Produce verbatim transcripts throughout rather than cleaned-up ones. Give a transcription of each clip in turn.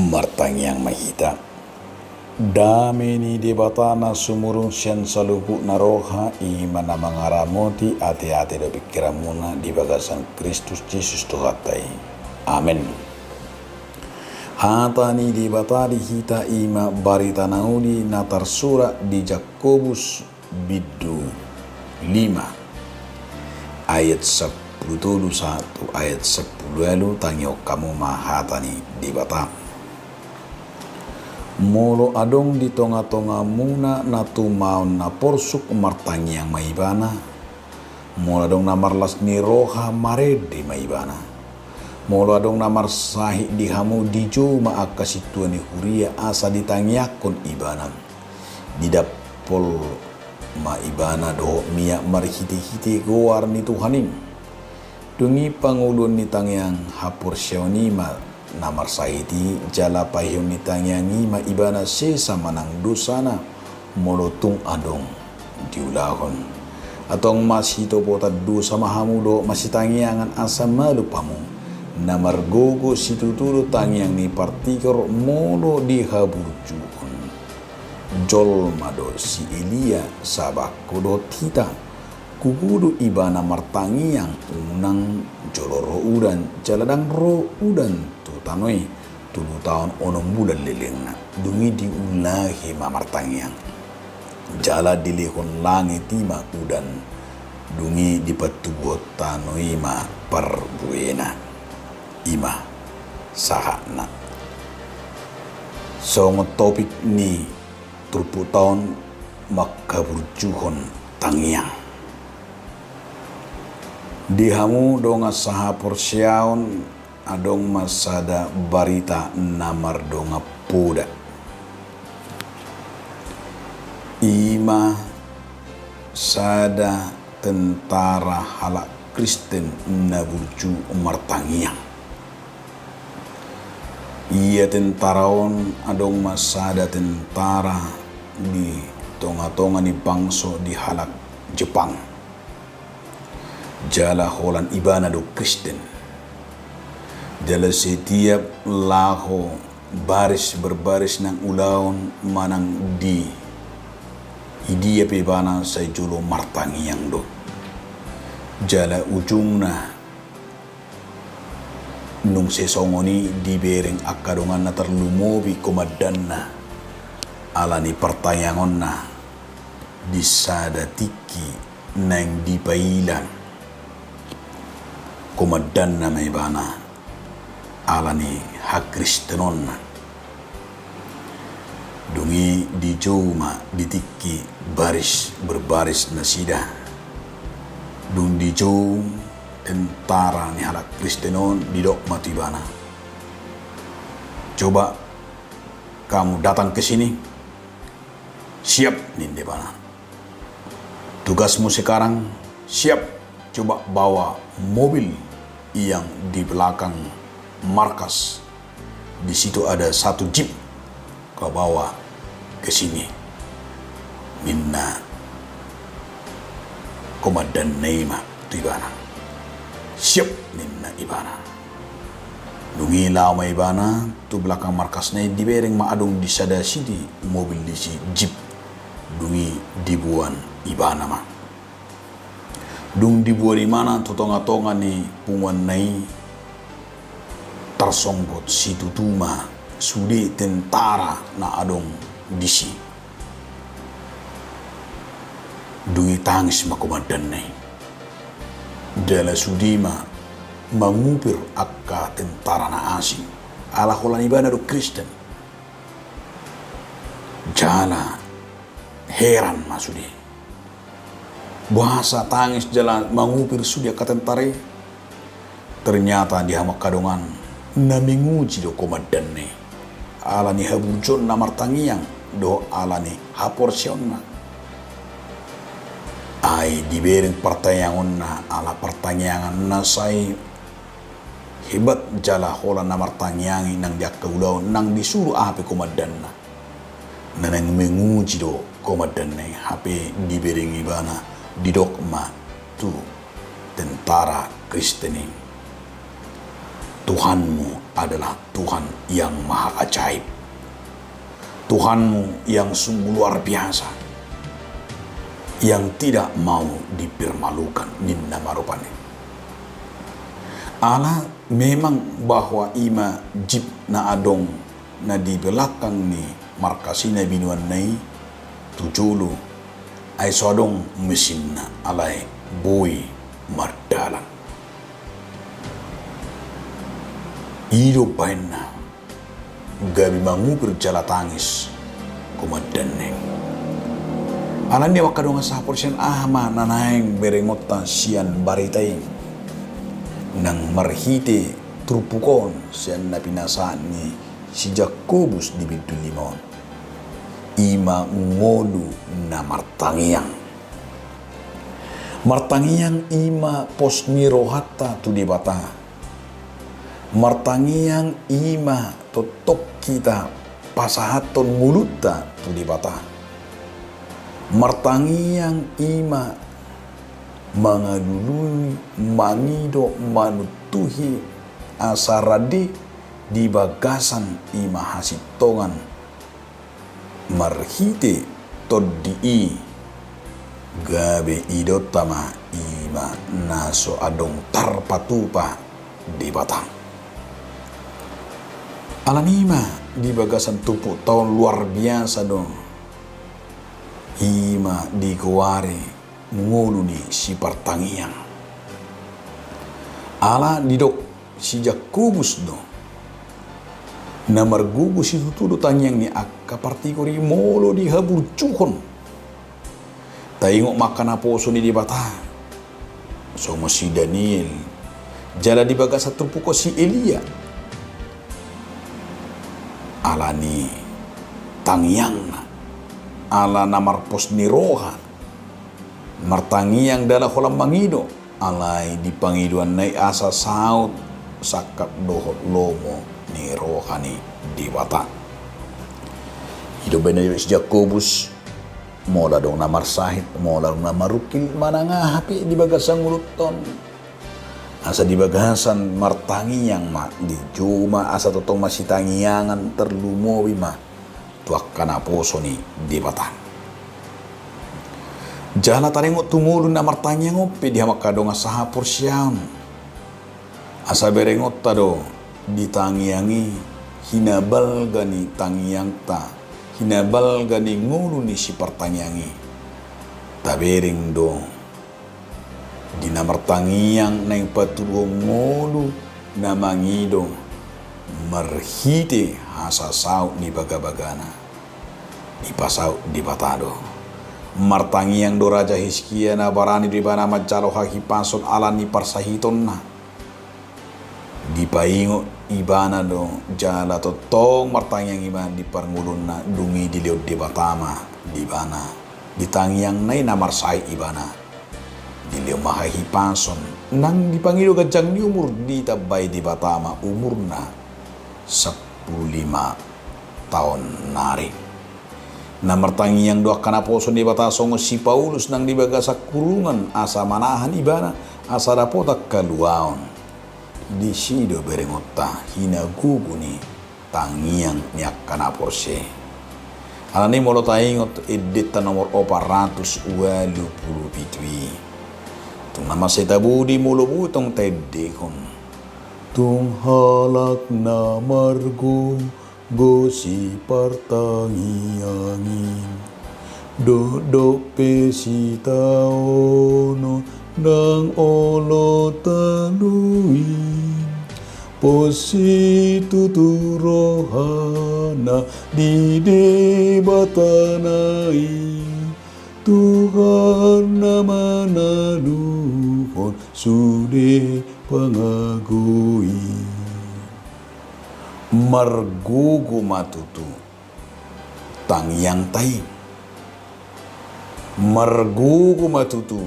Martangiang ma hita. Dame ni Debata na sumurung sian saluhutna roha, i ma na mangaramoti ateate dohot pingkiranmuna di bagasan Kristus Jesus Tuhanta i. Amen. Hata ni Debata di hita i ma barita na uli na tarsurat di Jakobus bindu lima ayat sampulu tolu sahat tu ayat sampulu ualu. Tangihon hamu ma hata ni Debata. Molo adong di tongatongamuna na tumaon na porsuk, martangiang ma ibana. Molo adong na marlas ni roha, marende ma ibana. Molo adong na marsahit di hamu, dijou ma angka sintua ni huria asa ditangiangkon ibana. Didampol ma ibana dohot miak marhitehite goar ni Tuhan i. Dung i pangoluan ni tangiang haporseaon i ma na marsahit i, jala paihutihut ni tangiang i ma ibana sesa manang dosana, molo tung adong diulahon. Antong masitopotan dosa ma hamu dohot masitangiangan asa malum hamu. Na margogo situtu do tangiang ni partigor molo dihaburjuhon. Jolma do si Elia sabangko dohot hita. Gogo do ibana martangiang unang jolo ro udan, jala ndang ro udan tu tano i tolu taon onom bulan lelengna. Dung i diulahi ma martangiang, jala dilehon langit i ma udan. Dung i dipatubuhon tano i ma parbuena. I ma sahatna. Songon topik ni turpukta on, manghaburjuhon tangiang. Di hamu dongan sahaporseaon, adong ma sada barita na mardongan poda. I ma sada tentara halak Kristen na burju martangiang. Ia tentara on adong ma sada tentara di tongatonga ni bangso di halak Jepang. Jala holan ibana do Kristen. Jala setiap laho baris berbaris nang ulaon manang di idia pe ibana sai jolo martangiang do. Jala ujungna nung sai songon i dibereng angka donganna tarlumobi komandanna ala ni partangiangonna di sada tingki naeng dipaila komandanna ma ibana ala ni hakristenonna. Dung i dijou ma di tingki baris berbaris nasida. Dung dijou tentara ni halak Kristen on, didok ma tu ibana, "Coba kamu datang ke sini." "Siap," ninna ibana. "Tugasmu sekarang, siap, coba bawa mobil yang di belakang markas. Di situ ada satu jeep, kau bawa ke sini," ninna komandanna i ma tu ibana. "Siap," ninna ibana. Dung i laho ma ibana tu belakang markasna i, dibereng ma adong di sada sidi mobil disi, jeep. Dung i diboan ibana ma. Dung diboan ibana tu tongatonga ni punguanna i, tarsonggot situtu ma sude tentara na adong disi. Dung i tangis ma komandanna i. Jala sude ma mangupir angka tentara na asing, ala holan ibana do Kristen. Jala heran ma sude. Boasa tangis jala mangupir sude angka tentara i? Ternyata di hamu angka dongan, na menguji do komandanna i ala ni haburjuonna martangiang dohot ala ni haporseaonna. Ai dibereng partangiangonna ala partangiangan na sai hebat jala holan na martangiang i nang di angka ulaon nang disuru aha pe komandanna. Na naeng menguji do komandanna i, hape dibereng ibana, didok ma tu tentara Kristen i, "Tuhanmu adalah Tuhan yang maha ajaib. Tuhanmu yang sungguh luar biasa, yang tidak mau dipermalukan, ninna ma rupani. Ala memang bahwa i ma jip na adong na di belakang ni markas i na binoanna i tu jolo, ai so adong mesinna, alai boi mardalan. I do baenna gabe mangupir jala tangis komandanna i. Alani i, angka dongan sahaporseaon, aha ma na naeng berengonta sian barita i nang marhite turpuk on sian na pinasahat ni si Jakobus di bindu lima on? I ma ngolu na martangiang. Martangiang i ma pos ni rohanta tu Debata. Martangiang i ma tongtong hita pasahathon ngolunta tu Debata. Martangiang i ma mangalului, mangido, manuntuhi asa rade di bagasan i ma hasintongan marhite Tondi i, gabe idaonta ma i ma na so adong tarpatupa Debata. Alani i ma di bagasan turpukta on luar biasa do i ma digoari ngolu ni sipartangiang. Ala didok si Jakobus do, na margogo situtu do tangiang ni angka partigor i molo dihaburjuhon. Taingot ma angka naposo ni Debata, songon si Daniel, jala di bagasan turpuk on si Elia. Alani tangiangna, ala na marpos ni roha, martangiang ndang holan mangido, alai di pangidoanna i asa saut sangkap dohot lomo ni roha ni Debata. I do baen na didok si Jakobus, molo adong na marsahit, molo adong na marungkil, manang aha pe di bagasan ngolunta on, asa di bagasan martangiang ma, dijou ma asa tongtong masitangiangan, tarlumobi ma tu angka naposo ni Debata. Jala taringot tu ngolu na martangiang on pe di hamu angka dongan sahaporseaon, asa berengonta do di tangiang i hinabalga ni tangiangta, hinabalga ni ngolu ni sipartangiang i. Tabereng do di na martangiang naeng patuduhon ngolu na mangido marhite hasasaut ni bagabagana, dipasaut Debata do. Martangiang do Raja Hiskia, na barani do ibana manjalo hahipason ala ni parsahitonna. Dipaingot ibana do jala tongtong martangiang ibana di parngoluonna, dung i dilehon Debata ma di ibana di tangiangna i na marsahit ibana. Dilehon ma hahipason, nang dipangido ganjang ni umur, ditambai Debata ma umurna sampulu lima taon nari. Na martangiang do angka naposo ni Debata songon si Paulus nang di bagasan hurungan asa manahan ibana asa dapotan haluaon. Disi do berengonta hinagogo ni tangiang ni angka na porsea. Alani molo taingot endenta nomor opat ratus ualu pulu pitu i, tung na mansai tabodi molo boi tong taendehon. Tung halak na margogo sipartangiang i, dokdok pe sitaonon ndang olo talu i. Pos situtu rohana di Debatana i, Tuhan na manaluhon sude pangago i. Margogo ma tutu tangiangta i. Margogo ma tutu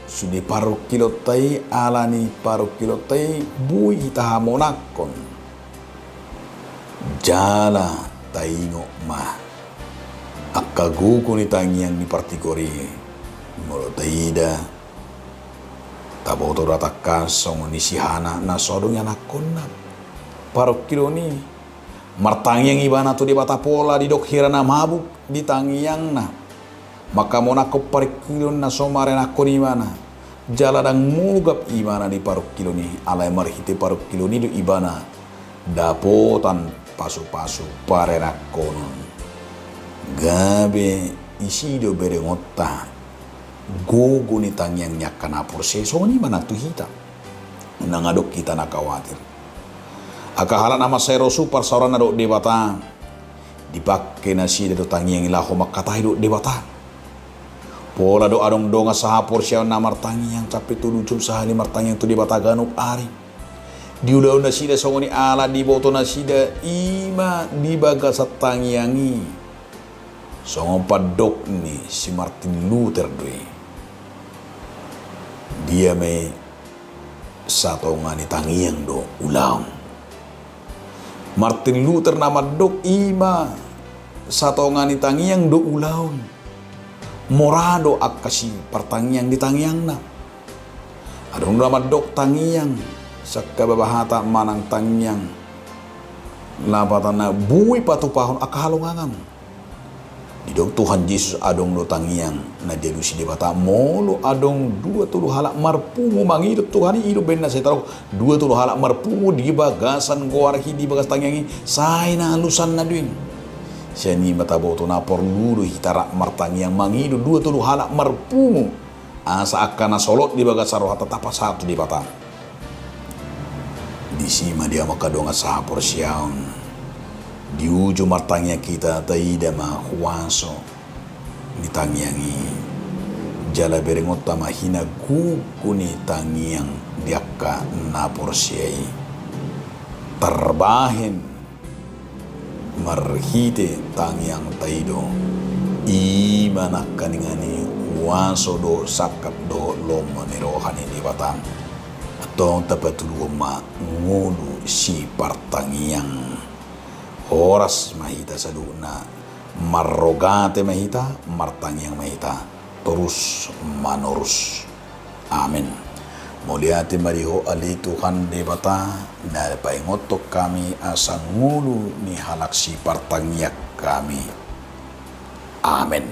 sude parungkilonta i, alani parungkilonta i boi hita hamonangkon. Jala taingot ma angka gogo ni tangiang ni partigor i, molo taida, taboto do tangkas songon i si Hana na so adong ianakkonna. parungkilon i. Martangiang ibana tu Debata pola didok hira na mabuk di tangiangna. Manghamonanghon parungkilon na so marenakkon ibana. Jala ndang mogap ibana di parungkilon i, alai marhite parungkilon i do ibana dapotan pasupasu parenakkonon. Gabe disi do berengonta gogo ni tangiang ni angka na porsea, songon i ma nang tu hita. Unang adong hita na khawatir. Angka halak na mansai ro suhut parsaoranna dohot Debata, dipangke nasida do tangiang i laho mangkatai dohot Debata. Pola do adong dongan sahaporseaon na martangiang, sampe tolu jom sahali martangiang tu Debata ganup ari. Diulahon nasida songon i ala diboto nasida i ma di bagasan tangiang i. Songon pandok ni si Martin Luther do i. Dia ma i satonga ni tangiang do ulaon. Martin Luther na mandok i ma satonga ni tangiang do ulaon. Mora do angka sipartangiang di tangiangna. Adong do na mandok tangiang sangkababa hata manang tangiang lapatanna boi patupahon angka halongangan. Didok Tuhan Jesus adong do tangiang na dialusi Debata molo adong dua tolu halak marpungu mangido Tuhan i, i do baen na sai tadok dua tolu halak marpungu di bagasan goar i, di bagas tangiang i, sai na alusanna do i. Sian i ma taboto na porlu do hita rap martangiang mangido dua tolu halak marpungu. Asa angka na solot di bagasan rohanta tapasahat tu Debata. Disi ma di hamu angka dongan sahaporseaon. Di uju martangiang hita taida ma huaso ni tangiang i. Jala berengonta ma hinagogo ni tangiang di angka na porsea i. Tarbahen marhite tangiangta i do. I ma nangkaningan i huaso dohot sangkap dohot lomo ni roha ni Debata. Antong tapatuduhon ma ngolu sipartangiang. Horas ma hita saluhutna, marrogate ma hita, martangiang ma hita torus manorus. Amen. Mauliate ma di Ho ale Tuhan Debata, na paingothon hami asa ngolu ni halak sipartangiang hami. Amen.